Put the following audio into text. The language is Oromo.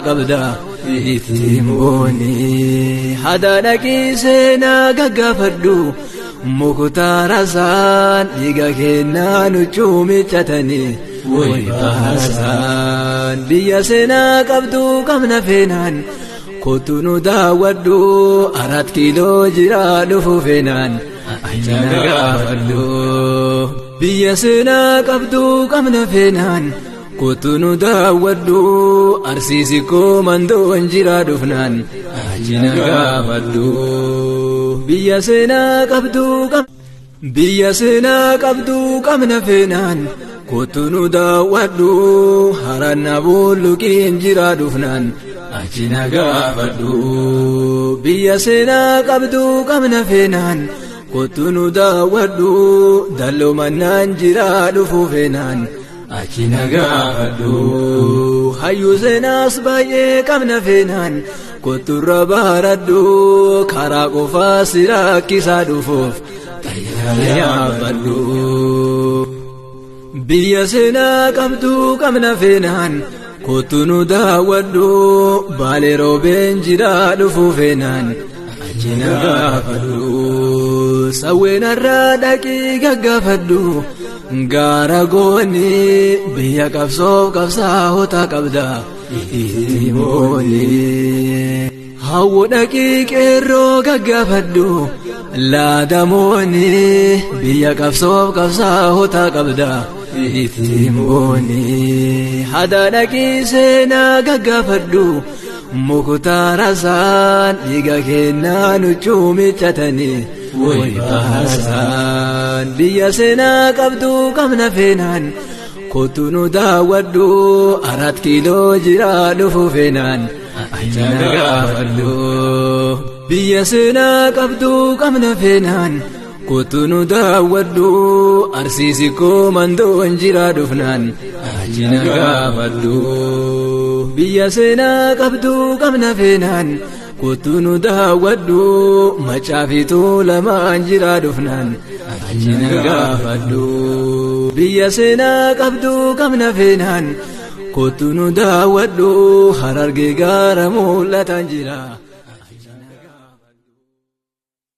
Qabda ittiin booni hadaa dhaqii seenaa gaggaafadhu muktaara isaan dhiiga kennaa nuchuu miccatanii way baasaan biyya seenaa qabdu qabna feenaan kottu nu daawwadhu 4 kiiloo jira dhufu feenaan achi na gaafadhu biyya seenaa qabdu qabna feenaan kottu nu daawwadhu arsiisi koo mandoon jira dhufnaan achi na gaafadhu biyya seenaa qabdu biyya seenaa qabdu qabna feenaan kottu nu daawwadhu haranna bulluqiin jira dhufnaan achi na gaafadhu biyya seenaa qabdu qabna feenaan kottu nu daawwadhu dalloo mannaan jira dhufu feenaan achi na gaafadhu hayyuu seenaas baay'ee qabna feenaan kotturra baradhu karaa qofaa si rakkisaa dhufuuf xayyaara yaabbadhu biyya seenaa qabdu qabna feenaan kottu nu daawwadhu baalee roobeen jira dhufu feenaan achi na gaafadhu sawweenarraa dhaqii gaggaafadhu gaara gooni biyya qabsoof qabsaa'ota qabda itti booni hawwu dhaqii qeerroo gaggaafadhu laadamooni biyya qabsoof qabsaa'ota qabda itti booni hadaa dhaqii seenaa gaggaafadhu muktaara isaan dhiiga kennaa nuchuu miccatanii way baasaan biyya seenaa qabdu qabna feenaan kottu nu daawwadhu 4 kiiloo jira dhufu feenaan achi na gaafadhu biyya seenaa qabdu qabna feenaan kottu nu daawwadhu arsiisi koo mandoon jira dhufnaan achi na gaafadhu biyya seenaa qabdu qabna feenaan kottu nu daawwadhu macaafituu lamaan jira dhufnaan achi na gaafadhu biyya seenaa qabdu qabna feenaan kottu nu daawwadhu harargee gaara mul'atan jira.